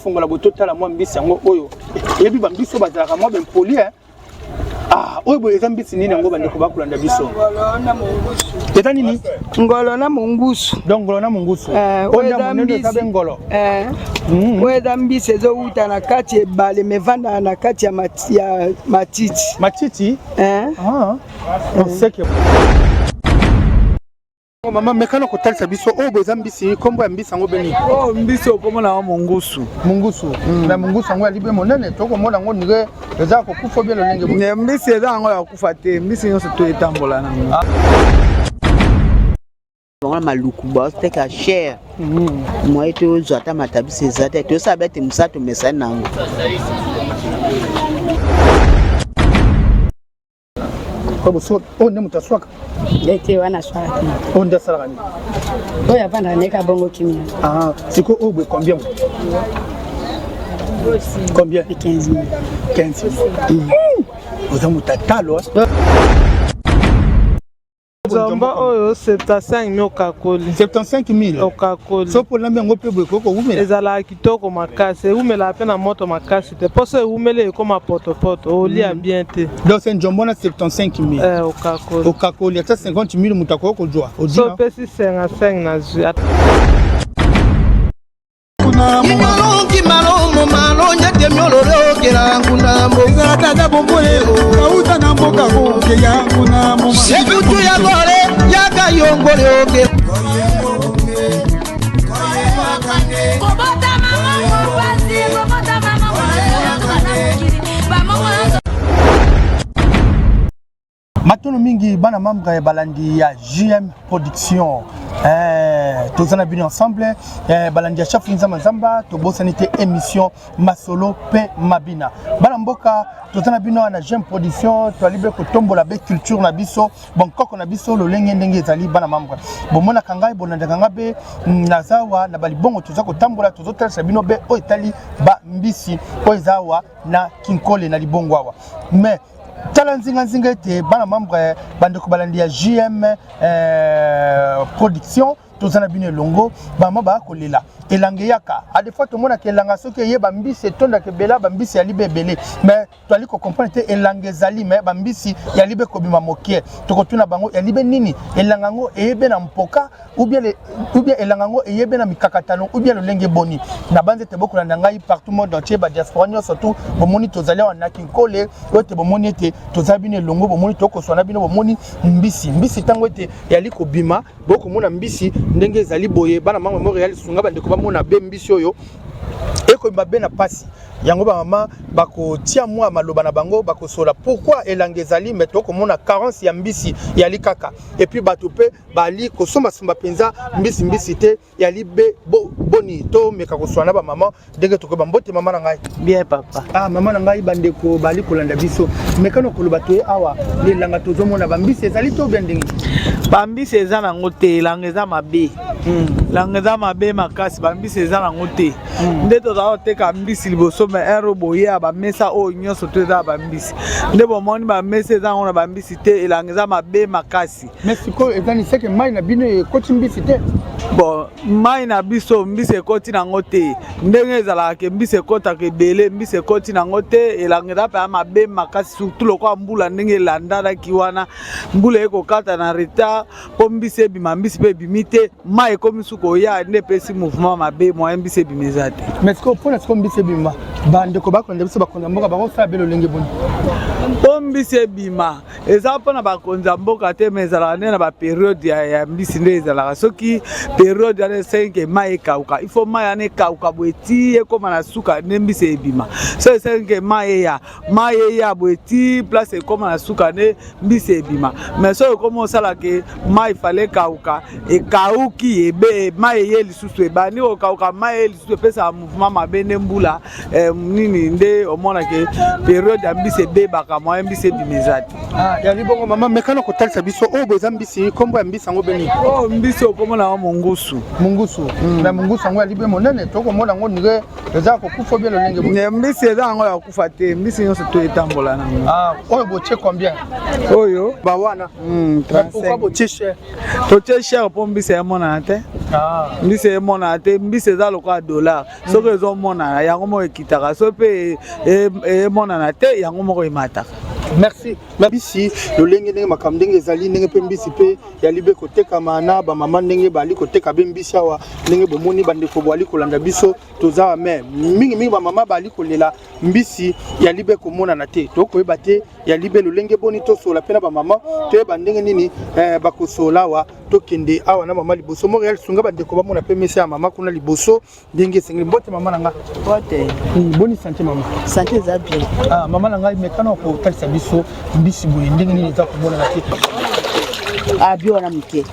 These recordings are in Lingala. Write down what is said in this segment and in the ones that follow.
Tofongola boye, totala mwa mbisi yango oyo. Eyebi bambisi oyo bazalaka mwa bempoli, eh? Ah, oyo boye eza mbisi nini yango? Bandeko bakolanda biso, eza nini? Ngolo na mongusu. Donc ngolo na mongusu. Eh, oyo nde monene eza be ngolo. Eh. Oyo eza mbisi ezowuta na kati ebale, mais evandaka na kati ya matiti. Matiti. Eh. Ah. Seke mama, mekana kotalisa biso oyo boye eza mbisi, nkombo ya mbisi yango beni? Oyo mbisi okomona yango mongusu. Mongusu. Na mongusu yango yali mpe monene, tokomona yango ndenge eza kokufa bien lolenge boye. Mbisi eza yango ya kokufa te, mbisi nyonso to etambola nango. Bango na maluku bazoteka cher, moye tozwa ata matabisi eza te, tosala bete mosala tomesani nango. Oyo nde moto aswaka? Te, wana aswaka te. Oyo nde asalaka nini? Oyo avandaka neka bongo kimia. Ah, sikoyo oyo boye combien? Combien? 15 000. 15 000. Oza moto atalo. Nzombo oyo 75 000 okakoli. 75 000. Okakoli. So mpo olambi yango mpe boye, koki kowumela? Ezalaka kitoko makasi, ewumelaka mpe na moto makasi te. Mposo ewumeli, ekóma potopoto, olia bien te. Donc c'est nzombo na 75 000. Eh, okakoli. Okakoli ata 50 000, moto akoki kozwa? So opesi 55, nazwi. Inyolongi malomo malonya te myololokela nguna. Ezalaka ata bombole kauta na mboka kokeya nguna. Sekutu ya gole yaka yongole oke. Kobotama mongo pasi, kobotama mongo na mokili bamongo. Matono mingi, bana membre balandi ya JM Production. Toza na bino ensemble, balandi ya Chafu Nzamba Nzamba, tobosani te émission Masolo pe Mabina. Bana mboka, toza na bino na JM Production, toali be kotombola be culture na biso, bonkoko na biso lolenge ndenge ezali. Bana membre, bomonaka ngai, bolandaka ngai be naza awa na balibongo, toza kotambola, tozotalisa bino be oyo etali bambisi oyo eza awa na Kinkole na libongo awa. Mais tala nzinganzinga ete bana membre, bandeko balandi ya JM Production, toza na bino elongo. Bama baya kolela elanga eyaka. A des fois tomonaka elanga soki eye, bambisi etondaka ebele, bambisi yali be ebele, mais toali kocomprendre te. Elanga ezali, mais bambisi yali be kobima mokie. Tokotuna bango yali be nini, elanga yango eyebe na mpoka ou bien elanga yango eyebe na mikakatano ou bien lolenge boni. Na banza ete bokolanda ngai partout monde entier, badiaspora nyonso tu. Bomoni, tozali awa na Kinkole oyo ete bomoni ete toza bino elongo, bomoni tokoswa na bino, bomoni mbisi, mbisi ntango ete yali kobima, bokomona mbisi ndenge ezali boye. Bana mango moko ya lisunga, bandeko bamona be mbisi oyo ekobima be na pasi yango. Bamama bakotia mwa maloba na bango, bakosola pourquoi elanga ezali, mais tokomona carence ya mbisi yali kaka, et puis bato mpe bali kosombasomba mpenza mbisi, mbisi te yali be boni. Tomeka koswana na bamama ndenge tokoyeba. Mbote, mama na ngai. Bien, papa. Ah, mama na ngai, bandeko bali kolanda biso, mekano koloba, toye awa lelanga, tozomona bambisi ezali to bien ndenge? Bambisi eza nango te, elanga eza mabe. Elanga eza mabe makasi, bambisi eza nango te. Nde tozala koteka mbisi liboso, mais ere boye bamesa oyo nyonso to eza ya bambisi, nde bomoni bamesa eza yango na bambisi te. Elanga eza mabe makasi. Mais sikoyo eza ni seke mai na bino ekoti mbisi te? Bon, mai na biso mbisi ekoti nango te. Ndenge ezalaka ke mbisi ekɔtaka ebele, mbisi ekɔti nango te. Elanga eza mpenza mabe makasi, surtout lokola mbula ndenge elandanaki wana, mbula ekokata na retard mpo mbisi ebima, mbisi mpe ebimi te. Mai ekomi su koya nde epesi mouvement mabe, moyen mbisi ebima eza te. Mais sikoyo, mpona sikoyo mbisi ebima, bandeko bakolanda biso, bakonzi ya mboka bakosala be lolenge boni? Mpo mbisi ebima, eza mpona bakonzi ya mboka te, mais ezalaka nde na bapériode ya mbisi. Nde ezalaka soki période wana esengi mai ekauka, il faut mai wana ekauka boye ti ekóma na suka nde mbisi ebima. So esengi mai eya, mai eya boye ti place ekóma na suka nde mbisi ebima. Mais soki ekóma osalaka mai fale ekauka, ekauki ebe, mai eye lisusu, ebandi kokauka, mai eye lisusu, epesaka mouvement mabe nde mbula. nini nde omonake periode ya mbisi ebebaka, moyen mbisi ebima eza te. Ah, yali bongo mama, mekana kotalisa biso oyo boye eza mbisi, nkombo ya mbisi yango beni? Oyo mbisi okomona yango mongusu. Mongusu. Mais mongusu yango yali be monene, tokomona yango ndenge eza kokufa bie lolenge boye. Mbisi eza yango ya kokufa te, mbisi nyonso to etambola nango. Ah, oyo botie combien? Oyo bawana pourquoi botie cher? Totie cher mpo mbisi emonana te. Mbisi emonana te, mbisi eza lokola dollar. Soki ezomonana, yango moko ekitaka, soki mpe emonana te, yango moko emataka. Merci. Mbisi lolenge ndenge makambo ndenge ezali, ndenge mpe mbisi mpe yali be kotekama na bamama, ndenge bali koteka be mbisi awa, ndenge bomoni bandeko boali kolanda biso, toza me mingimingi bamama bali kolela mbisi yali be komonana te. Tokoyeba te yali be lolenge boni. Tosola mpe na bamama, toyeba ndenge nini bakosola awa. Tokende awa na mama liboso. Montréal, sunga bandeko bamona mpe mesa ya mama kuna liboso ndenge esengeli. Mbote mama na nga. Mbote. Boni santé, mama? Santé eza bien. Ah, mama na ngai, mekana kotalisa biso mbisi boye ndenge nini eza komonana te. Abi wana moke,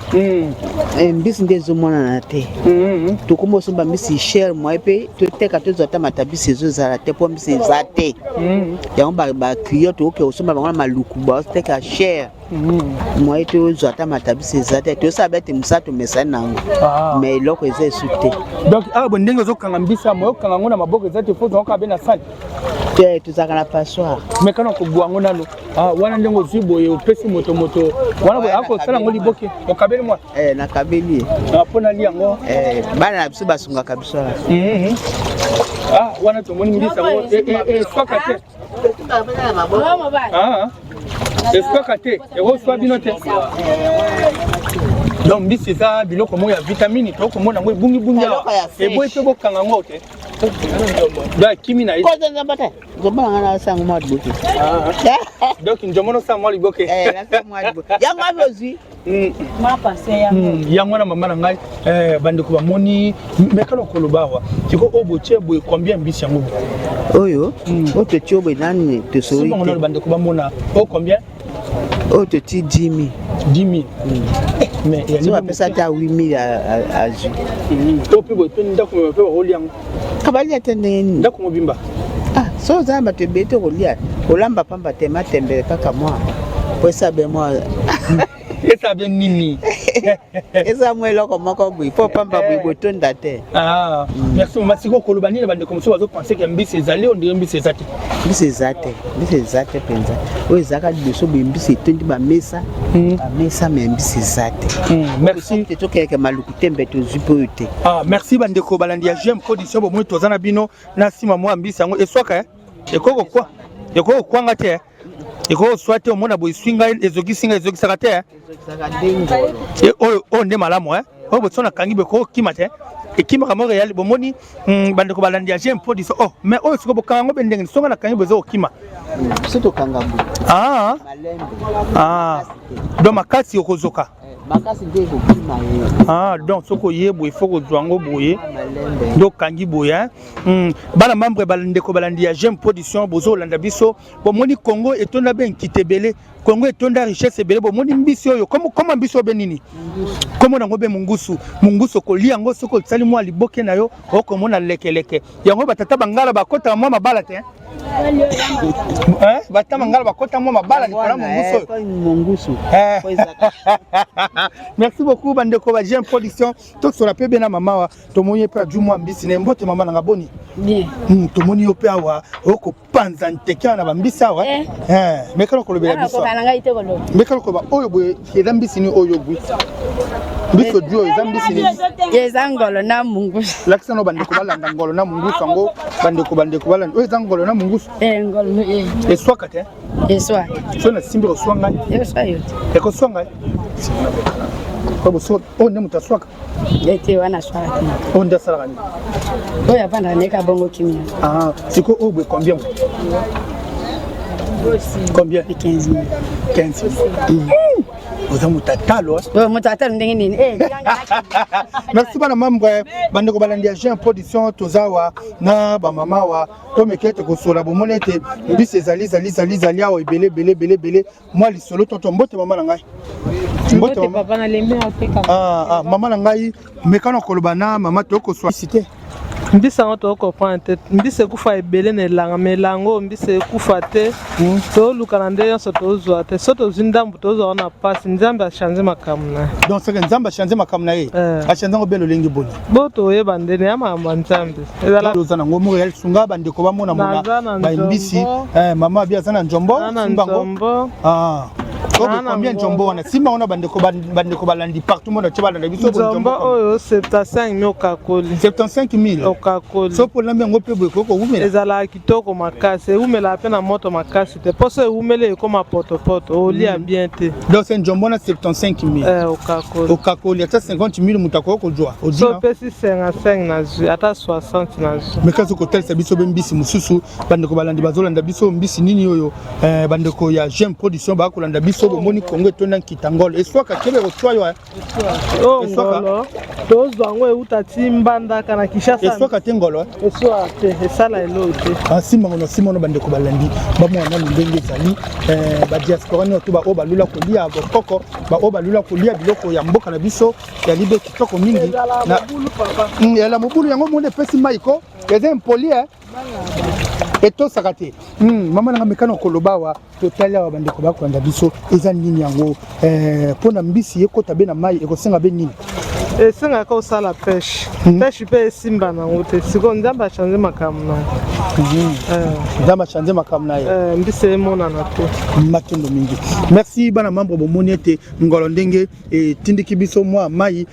mbisi nde ezomonana te. Tokómi osomba mbisi cher, moye mpe toteka tozwa ata matabisi ezozala te, mpo mbisi eza te. Yango baclient tokoke kosomba bango na Maluku, baoteka cher, moye tozwa ata matabisi eza te. Tosala bete mosala tomesani nango, mais eloko eza esu te. Donc awa bo ndenge ozokanga mbisi, moye okanga yango na maboko eza te, fo ozwaka be na sani? Te, tozalaka na passoire. Mekana kobwa yango nano wana ndenge ozwi boye, opesi moto moto wana boye akosala yango liboke, okabeli mwana? Nakabeli ye. Mpo nali yango. Bana na biso basungaka biso. Wana tomoni mbisi yango eswaka te, eswaka te, ekoswa bino te. Donc mbisi eza biloko moko ya vitamine, tokomona yango ebungibungi awa, eboyi mpe bokanga yango te, donc ekimi na ye. Nzombo na nga nasango mwa liboke. Donc nzombo nosala mwa liboke? Yango avi ozwi. Yango wana mama na ngai, bandeko bamoni, mekala koloba awa siko oyo botie boye combien mbisi yango? Oyo oyo totie boye nani tosoi. Te, bandeko bamona oyo combien? Oyo totie 10 000. 10 000? Mais so bapesa ata 8 000, azwi. To mpe boye mpe ndako mpe bakolia yango? Kabalia te, ndenge nini? Ndako mobimba? Ah, so oza na bato ebele te, kolia kolamba pamba te, matembele kaka mwa po esa be mwa. Esa be nini? Eza mwa eloko moko boye mpo pamba boye botonda te. Ah, merci mama. Sikoyo koloba nini bandeko mosusu bazopense ke mbisi ezali, ondire mbisi eza te? Mbisi eza te, mbisi eza te mpenza. Oyo ezalaka liboso boye, mbisi etondi bamesa bamesa, mais mbisi eza te. Merci. Te, tokeleke Maluku te, mbe tozwi mpe oyo te. Ah, merci bandeko balandi ya GM Production. Bomoi toza na bino na nsima mwa mbisi yango eswaka, ekoki kokwa, ekoki kokwanga te, ekoki koswa te. Omona boye eswi ngai, ezokisi ngai, ezokisaka te. Oyo oyo nde malamu oyo boso nakangi boye, kokokima te, ekimaka mo réel. Bomoni bandeko balandi ya GM Production. Oh, mais oyo sikoyo bokanga yango mpe ndenge songa nakangi boye, eza kokima? Biso tokanga boye. Ah. Malembe. Ah. Donc makasi okozoka. Makasi nde ekokima ye. Ah, donc soki oye boye, faut kozwa yango boye. Malembe. Nde okangi boye. Bana membre, bandeko balandi ya GM Production, bozolanda biso, bomoni Congo etonda be nkita ebele, Congo etonda richesse ebele. Bomoni mbisi oyo, koma mbisi oyo be nini? Komona yango be mungusu. Mungusu okolia yango soki osali mwa liboke na yo, okomona lekeleke yango. Batata bangala bakotaka mwa mabala te, batata bangala bakota mwa mabala likolo ya mungusu oyo. Mongusu. Merci beaucoup bandeko ba GM Production. Tosola mpe be na mama wa, tomoni ye mpe aju mwa mbisi na mbote. Mama nanga, boni? Bien. Tomoni yo mpe awa okopanza nteke awa na bambisi awa. Mekala kolobela biso. Nakoka na ngai te koloba. Mekala koloba oyo boye eza mbisi nini? Oyo bwi mbisi ojui oyo eza mbisi nini? Eza ngolo na mungusu. Lakisa no bandeko balanda ngolo na mungusu yango. Bandeko balanda, oyo eza ngolo na mungusu. Ngolo. Eswaka te? Eswa. So nasimbi, koswa ngai? Eswa yo te. Ekoswa ngai oyo nde moto aswaka? Ete wana aswaka te. Oyo nde asalaka nini? Oyo avandaka na ye ka bongo kimia. Ah, sikoyo oyo boye combien? Combien? 15 000. 15 000? Oza moto atalo. Moto atalo ndenge nini? Merci bana membre, bandeko balandi ya GM Production. Toza awa na bamama wa, tomeki ete kosola. Bomoni ete mbisi ezali ezali ezali ezali awa ebele ebele ebele ebele. Mwa lisolo toto. Mbote mama na ngai. Mbote papa, nalembi na oteka. Ah, ah, mama na ngai, mekana koloba na mama, tokoswa te. Mbisi yango tocomprendre te, mbisi ekufa ebele na elanga, ma elanga oyo mbisi ekufa te. Toluka na nde nyonso tozwa te, so tozwi ndambu tozwa wana mpasi. Nzambe achange makambo na ye. Donc seke Nzambe achange makambo na ye. Achange yango be lolenge boni? Bo toyeba ndene ya makambo ya Nzambe ezala. Oza nango Montréal, sunga bandeko bamona mona Naza na baimbisi. nzombo. Mama abi aza na njombo. Naza na Simba yango. nzombo. Ah. Oyo Naza na combien ngolo. njombo wana? Simba wana, bandeko balandi partout monde entier balanda biso. Nzombo oyo 75 000 okakoli. 75 000. Okakoli. So mpo olambi yango mpe boye ekoki kowumela? Ezalaka kitoko makasi, ewumelaka mpe na moto makasi te, mposo ewumeli ekóma potopoto, olia bien te. Donc se njombo wana 75 000. Okakoli. Okakoli ata 50 000 moto akoki kozwa. So ozwi opesi 55 nazwi, ata 60 nazwi. Mais kasi kotalisa biso be mbisi mosusu, bandeko balandi bazolanda biso, mbisi nini oyo? Bandeko ya Gem Production bakolanda biso, bomoni Kongo etonda nkita, ngolo eswaka kebe kotwa yo. Oyo Eswaka. ngolo tozwa yango euta ti Mbandaka na Kinshasa. Eswaka te ngolo? Eswaka te, esala eloko te. Asimbango na nsima wana, bandeko balandi bamwana nanu ndenge ezali. Badiaspora nyonso to baoyo balula kolia bokoko, baoyo balula kolia biloko ya mboka na biso ya libe kitoko mingi. Ezala mobulu, papa. Ezala mobulu yango moni epesi mai ko eza impoli, etosaka te. Mama nanga mekano koloba awa, totali awa, bandeko bakolanda biso, eza nini yango? Mpona mbisi ekota be na mai ekosenga be nini? Esengaka osala pêche. Pêche mpe esimba nango te. Sikoyo Nzambe achange makambo nango. Nzambe achange makambo na ye. Mbisi emonana te. Matondo mingi, merci. Bana membre, bomoni ete ngolo ndenge etindiki biso mwa mai,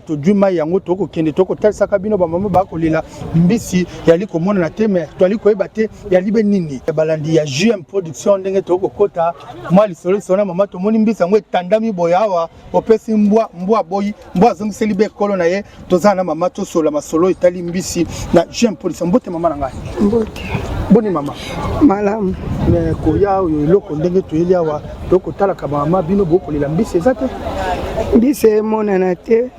tozwi mai yango, tokokende tokotalisaka bino bamama bakolela, mbisi yali komonana te, mais toali koyeba te yali be nini. Balandi ya GM Production, ndenge tokokota mwa lisolo lisolo na mama, tomoni mbisi yango etandami boye awa. Opesi mbwa, mbwa aboyi, mbwa azongiseli be ekolo na ye. Toza na mama, tosola masolo etali mbisi na GM Production. Mbote mama na ngai. Mbote. Boni mama? Malamu. Mais koya oyo eloko ndenge toyeli awa, tokotalaka bamama bino bokolela, mbisi eza te. Mbisi emonana te.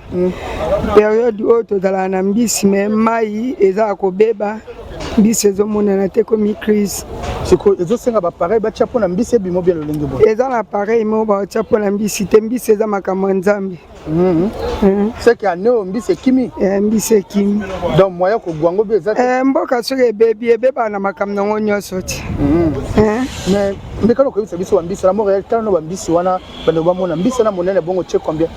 Période oyo tozalaka na mbisi, mais mai eza ya kobeba, mbisi ezomonana te, komi crise. Sikoyo ezosenga baappareil batia mpona mbisi ebima bien lolenge boye? Eza na appareil moko baotia mpona mbisi te. Mbisi eza makambo ya Nzambe. Seke ane oyo mbisi ekimi? Mbisi ekimi. Donc moyen kogwa yango mpe eza te? Mboka soki ebebi, ebebaka na makambo nango nyonso te. Mais mbekano koyebisa biso bambisi na Montréal, tala no bambisi wana, bandeko bamona mbisi wana monene bongo, tie combien?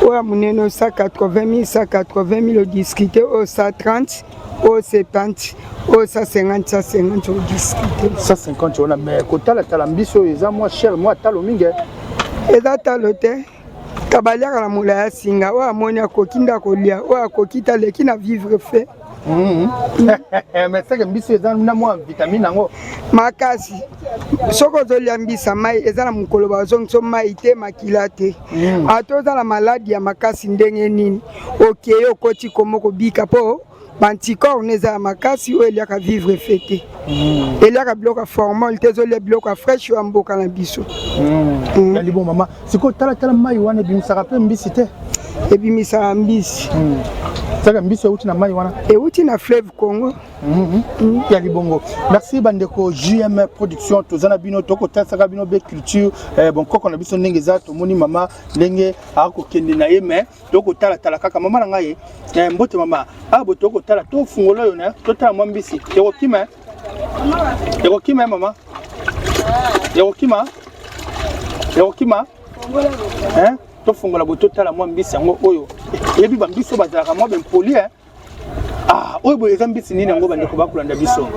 Oyo ya monene 180 000, 180 000 odiscute, oyo 130, oyo 70, oyo 150, 150 odiscute. 150 wana, mais kotalatala mbisi oyo eza mwa cher, mwa talo mingi. Eza talo te, ka baliaka na molai ya singa. Oyo amoni akoki nde akolia, oyo akoki te aleki na vivre fait. Mais seke mbisi eza na mwa vitamine yango? Makasi. Soki ozolia mbisa mai, eza na mokolo bazongisa mai te, makila te. Ata oza na maladi ya makasi ndenge nini, okei okoti komo kobika, mpo baanticorps no eza ya makasi. Oyo eliaka vivre fait te, eliaka biloko ya formol te, ezolia biloko ya fraîche ya mboka na biso. Yali bon mama, sikoyo talatala mai wana ebimisaka mpe mbisi te? Ebimisaka mbisi. Saka mbisi euti na mai wana? Euti na fleuve Congo. Ya libongo, merci. Bandeko JM Production, toza na bino, tokotalisaka bino be culture, bonkoko na biso ndenge eza. Tomoni mama ndenge akokende na ye, mais tokotalatala kaka. Mama na ngai, mbote mama. Awa boye tokotala, tofungola oyo na totala mwa mbisi ekokima, ekokima mama, ekokima, ekokima. Tofungola boye, totala mwa mbisi yango oyo. Eyebi bambisi oyo bazalaka mwa bempoli. Ah, oyo boye eza mbisi nini yango? Bandeko bakolanda biso,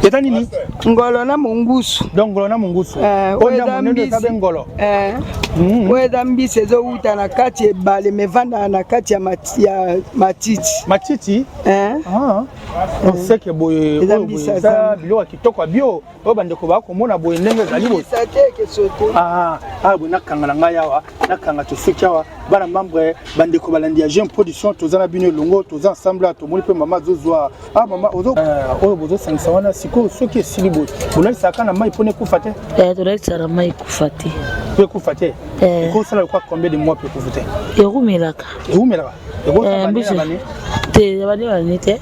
eza nini? Ngolo na mongusu. Donc ngolo na mongusu. Oyo monene eza be ngolo? Oyo eza mbisi ezowuta na kati ebale, mais evandaka na kati ya matiti. Matiti. Seke boye oyo boye eza biloko ya kitoko ya bio oyo bandeko bakomona boye ndenge ezali boye. Awa boye nakanga na ngai awa, nakanga, tosuki awa. Bana membre, bandeko balandi ya Jeune Production, toza na bino elongo, toza ensemble. Awa tomoni mpe mama azozwa. Ah mama, oyo bozosangisa wana sikoyo, soki esili boye, bolalisaka na mai mpona ekufa te? Tolalisaka na mai, ekufa te. Mpo ekufa te, ekosala lokwa combien de mois mpo ekufa te? Erumelaka. Erumelaka? Te, bane bane te.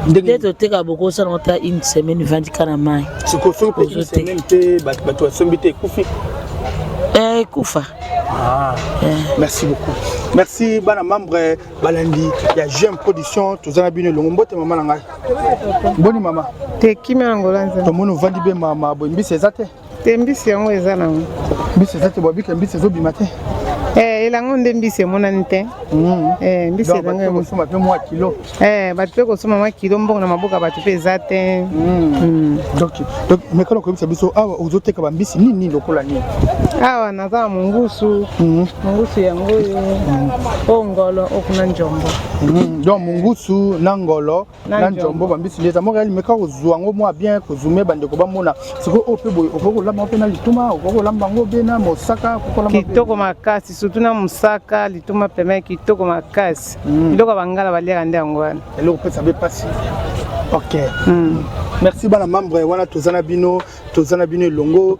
Nde toteka, bokosala ngo ta une semaine, vandika na mai. Sikoyo soki mpe une semaine te, bato basombi te, ekufi? Ekufa. Ah, merci beaucoup. Merci bana membre balandi ya GM Production, toza na bino elongo. Mbote mama na ngai. Boni mama? Te kimia na ngola nzambe. Tomoni ovandi be mama boye mbisi eza te? Te mbisi yango eza nango. Mbisi eza te bwabika mbisi ezobima te? Eh, elango nde mbisi emonani te. Eh, mbisi elango ekosomba mpe mwa kilo. Eh, bato mpe kosomba mwa kilo mbongo na maboka bato mpe eza te. Donc, donc mekana koyebisa biso awa ozoteka bambisi nini nini lokola nini? Awa naza na mongusu. Mongusu yango oyo. Oyo ngolo oyo kuna njombo. Donc mongusu na ngolo na njombo bambisi nde eza moko ya limeka kozwa yango mwa bien kozume bandeko bamona sikoyo oyo mpe boye okoki kolamba yango mpe na lituma okoki kolamba yango mpe na mosaka kitoko makasi surtout na mosaka lituma pema kitoko makasi biloko ya bangala baliaka nde yango wana eloko pesa be pasi ok merci bana membre wana toza na bino toza na bino elongo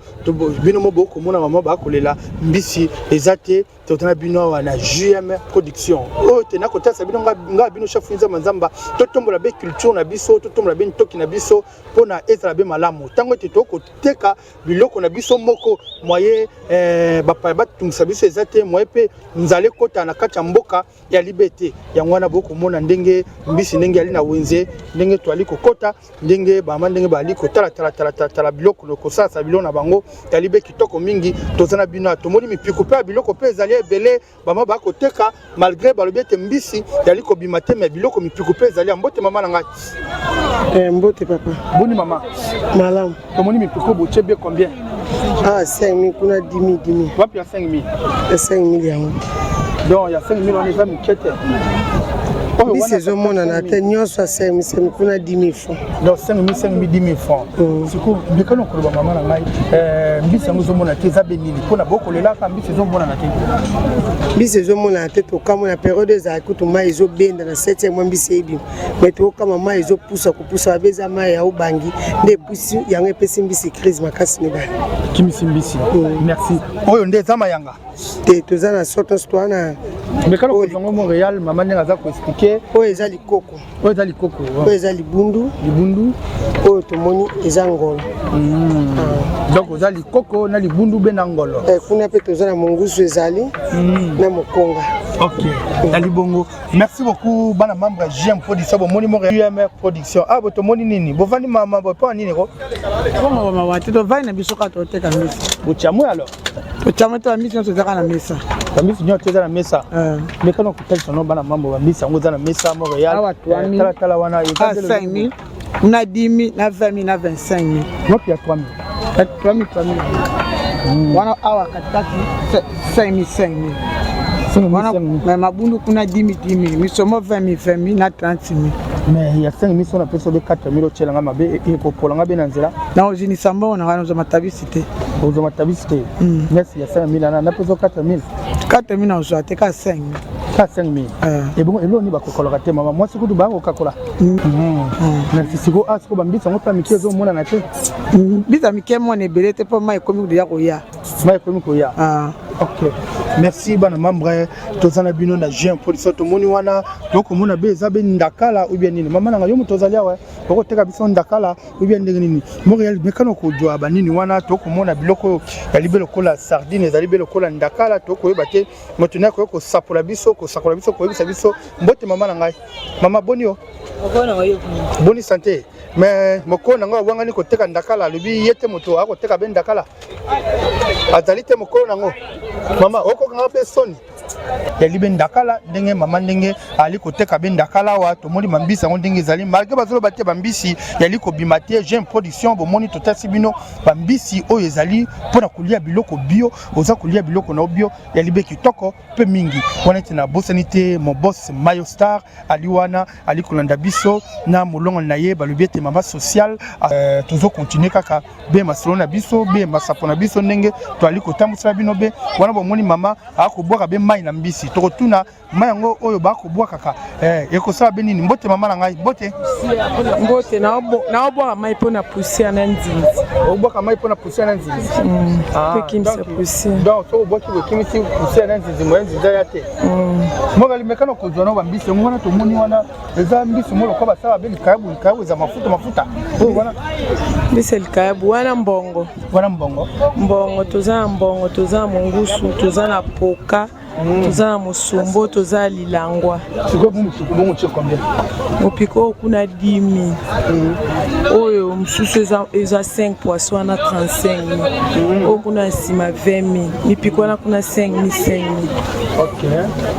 bino mo bokomona mama bakolela mbisi eza te Toza na bino awa na JM Production. Oyo te nakotalisa bino nga bino chef Nzamba Nzamba totombola be culture na biso, totombola be ntoki na biso mpona ezala be malamu. Ntango ete tokoteka biloko na biso moko moye eh, bapaya batungisa biso eza te, moye mpe nzala ekota na kati ya mboka ya libe te. Yango wana bokomona ndenge mbisi ndenge yali na wenze, ndenge toali kokota ndenge bama ndenge bazali kotalatalatalatalatala biloko kosalasa biloko na bango tali be kitoko mingi toza na bino tomoni mipiku mpe ya biloko mpe ezali ebele bama bakoteka malgré balobi ete mbisi ezali kobima te me biloko mipiku mpe ezali ya mbote mama na ngai eh, mbote papa boni mama malamu tomoni mipiku botie be combien ah 5000 kuna 10000 10000 wapi ya 5000 ya 5000 yango donc ya 5000 wana eza mike te mbisi ezomonana te nyonso ya 5000 kuna 10000 francs donc 5000 5000 10000 francs mm. sikoyo mbekano koloba mama na ngai eh, mbisi yango ezomonana te eza be nini mpona bokolelaka mbisi ezomonana te mbisi ezomonana te tokamona periode ezalaki kutu mai ezobenda na 7 mwa mbisi ebima mai tokama mai ezopusa kopusa babe eza mai ya obangi nde epusi yango epesi mbisi crise makasi mibale kimisi mbisi mm. merci oyo nde eza mayanga te toza na sorte nyonso toa na mekano kozongo montréal mama ndenge aza koexplike oyo eza likoko oyo eza likoko oyo eza libundu libundu oyo tomoni eza ngolo ah. donc oza likoko na libundu be na ngolo eh, kuna mpe toza na mongusu ezali na mokonga ok na libongo merci beaucoup bana membre ya gm production bomoni moko umr production ah bo tomoni nini bovandi mama boye mpo na nini ko bongo mawa te tovandi na biso kaka toteka misa botiamwe alors totiamwe te bamisi nyonso ezaka na mesa bamisi nyonso eza na mesa eh. mekana kotalisa no bana mambo bamisi yango eza na mesa montréal eh, talatala wana eza 5000 na 10000 na 20000 na 25000 wapi ya 3000 3000 3000 wana awa katikati 5000 5000 wana mabundu kuna 10000 10000 misomo 20000 20000 na 30000 mais ya 5000 so napesi obe 4000 otyela nga mabe ekopola nga be na nzela na ozinisa mbongo na ngai nozwa matabisi te ozwa matabisi te merci ya 5000 ana napesi o 4000 4000 nazwa te ka 5000 ka 5000 eh. ebongo eloko nini bakokolaka te mama mwasi kutu bakokakola merci siko a siko bambisi yango mpe mike ezomonana te mbisi ya mike mwana ebele te mpo mai ekomi deja koya mai ekomi koya ah. ok merci bana membre toza na bino na juin production tomoni wana tokomona be eza be ndakala ou bien nini mama nanga yo moto ozali awa okoteka biso ndakala ou bien ndenge nini montréal mekano kozwa banini wana tokomona biloko oyo ezali be lokola sardine ezali be lokola ndakala tokoyeba te moto naye akoki kosapola biso kosakola biso koyebisa biso mbote mama na ngai mama boni yo boni sante mais mokolo na ngai awangani koteka ndakala alobi ye te moto akoteka be ndakala azali te mokolo nango mama okokanga mpe soni ya libe ndakala ndenge mama ndenge ali koteka be ndakala awa tomoni bambisi yango ndenge ezali malgre bazoloba te bambisi yali kobima te jeune production bomoni totasi bino bambisi oyo ezali mpo na kolia biloko bio oza kolia biloko na yo bio ya libe kitoko mpe mingi wana ete nabosani te mon boss mayo star ali wana ali kolanda biso na molongo na ye balobi ete mama sociale euh, tozo continuer kaka be masolo na biso be masapo na biso ndenge toali kotambwisela bino be wana bomoni mama akobwaka be mai na mbisi tokotuna mai yango oyo bakobwakaka eh, ekosala be nini mbote mama na ngai mbote mbote naobwaka mai mpo na poussière na nzinzi obwaka mai mpo na poussière na nzinzi ah, ekimisa poussière donc soki obwaki okimisi poussière na nzinzi moye nzinzi aya te mm. mokali mekano kozwa na bambisi yango wana tomoni wana eza mbisi mo lokola basala be likayabu likayabu eza mafuta mafuta oyo wana mbisi ya likayabu wana mbongo wana mbongo mbongo toza na mbongo toza na mongusu toza na poka. Toza na mosombo, toza na lilangwa. Sikoyo mopiko bongo tie combien? Mopiko oyo kuna 10 000. Oyo mosusu eza, eza 5 poisson wana 35 000. Oyo kuna nsima 20 000. Mipiko wana kuna 5 000 5 000. Ok,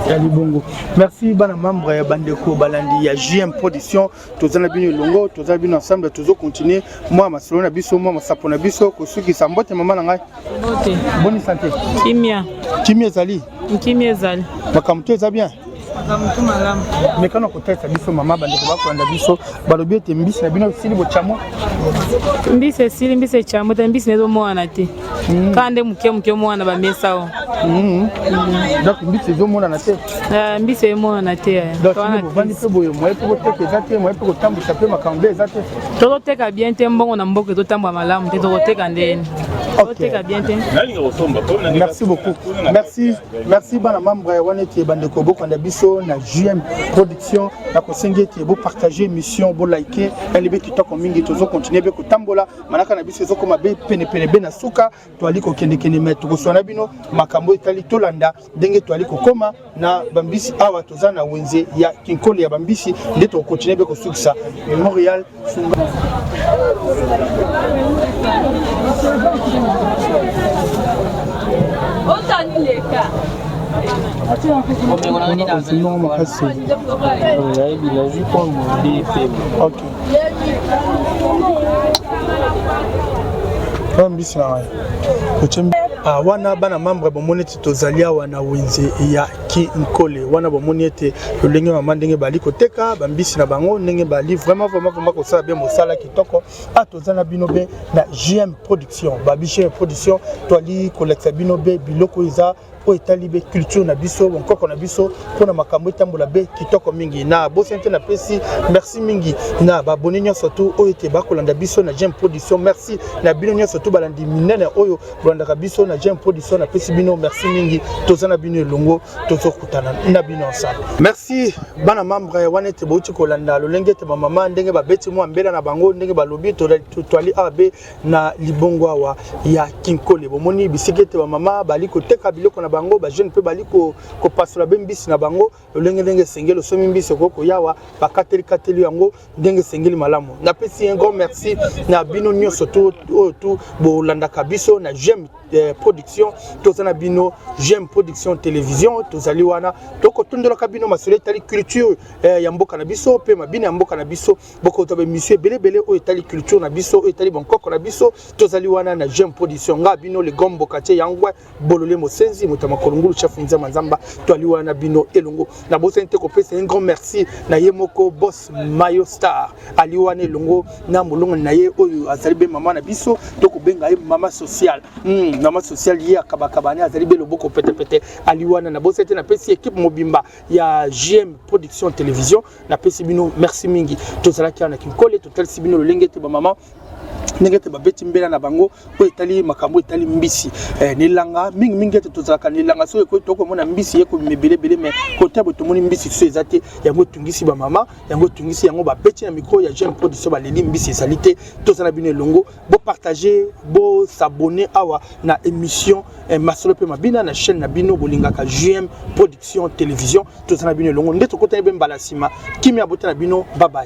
ya libongo. Merci bana membre ya bandeko balandi ya JM Production. Toza na bino elongo, toza na bino ensemble, tozo continuer mwa masolo na biso, mwa masapo na biso kosukisa. Mbote mama na ngai. Mbote. Boni santé? Kimia. Kimia ezali? Kimia ezali. Makambo to eza bien? Makambo to malamu. Mekana kotalisa biso mama, bandeko bakolanda biso balobi ete mbisi na bino esili bochamwa. Mbisi esili, mbisi echamwa te, mbisi ezomonana te. Kaka nde moke moke mwana bamesa o. Donc mbisi ezomonana te? Mbisi emonana te. Donc bovandi mpe boye, moye mpe koteka eza te, moye mpe kotambwisa mpe makambo mpe eza te. Tozoteka bien te, mbongo na mboka ezotambola malamu te, tokoteka ndeni? Tozoteka bien te. Merci beaucoup. Merci, merci bana membre wana ete bandeko bokanda biso na JM Production. Nakosengi ete bopartage émission, bolike elibe kitoko mingi. Tozo continuer be kotambola manaka na biso ezokoma be penepene be na suka, toali kokendekende me tokoswana bino makambo etali tolanda ndenge toali kokoma na bambisi awa. Toza na wenze ya Kinkole ya bambisi nde tokokontinue be kosukisa Montréal Funga. Makasi. Ok. Oyo mbisi na ngai. Otie ah, wana bana membre bomoni ete tozali awa na wenze ya Kinkole. Wana bomoni ete lolenge mama ndenge bali koteka bambisi na bango, ndenge bali vraiment vraiment vraiment kosala bien mosala kitoko. Ah, toza na bino be na JM Production, babi JM Production, toali kolakisa bino be biloko eza oyo etali be culture na biso, bonkoko na biso, mpona makambo etambola be kitoko mingi. Na bosani te, napesi merci mingi na babone nyonso tu oyo ete bakolanda biso na JM Production. Merci na bino nyonso tu balandi minene oyo bolandaka biso na JM Production. Napesi bino merci mingi, toza na bino elongo, tozokutana na bino ensemble. Merci bana membre wana ete bouti kolanda lolenge ete bamama ndenge babeti mwa mbela na bango, ndenge balobi toali awa be na libongo awa ya Kinkole. Bomoni bisika ete bamama bali koteka biloko na bango, bajeune mpe bali kopasola be mbisi na bango lolenge ndenge esengeli. Osomi mbisi, okoki koyawa, bakateli-kateli yango ndenge esengeli malamu. Napesi un grand merci na bino nyonso tu oyo tu bolandaka biso na JM Production. Toza na bino JM Production Télévision, tozali wana tokotondelaka bino masolo etali culture ya mboka na biso mpe mabina ya mboka na biso. Bokozwa baémission ebele ebele oyo etali culture na biso, oyo etali bonkoko na biso. Tozali wana na JM Production. Nga bino le grand mbokatier yangwe bolole mosenzi moto ya makolo ngulu, chef nzamba nzamba, toali wana bino elongo. Nabosani te kopesa un grand merci na ye moko boss Mayo Star, ali wana elongo na molongani na ye oyo azali be mama na biso, tokobenga ye mama sociale. Mama sociale ye akabakaba ne azali be loboko petepete, ali wana. Nabosani te napesi équipe mobimba ya JM Production Télévision, napesi bino merci mingi. Tozalaki awa na Kinkole, totalisi bino lolenge ete bamama ndenge ete babeti mbela na bango oyo etali makambo etali mbisi nelanga mingimingi ete tozalaka nelanga. Soki ekoki, tokomona mbisi ye kobima ebele ebele, mais kote boye tomoni mbisi so eza te. Yango etungisi bamama, yango etungisi yango, babeti na micro ya JM Production, baleli mbisi ezali te. Tozala bino elongo, bopartage, bosabonner awa na émission Masolo mpe Mabina na chaîne na bino bolingaka JM Production Télévision. Tozala bino elongo nde tokotani be mbala nsima. Kimia bota na bino, babaye.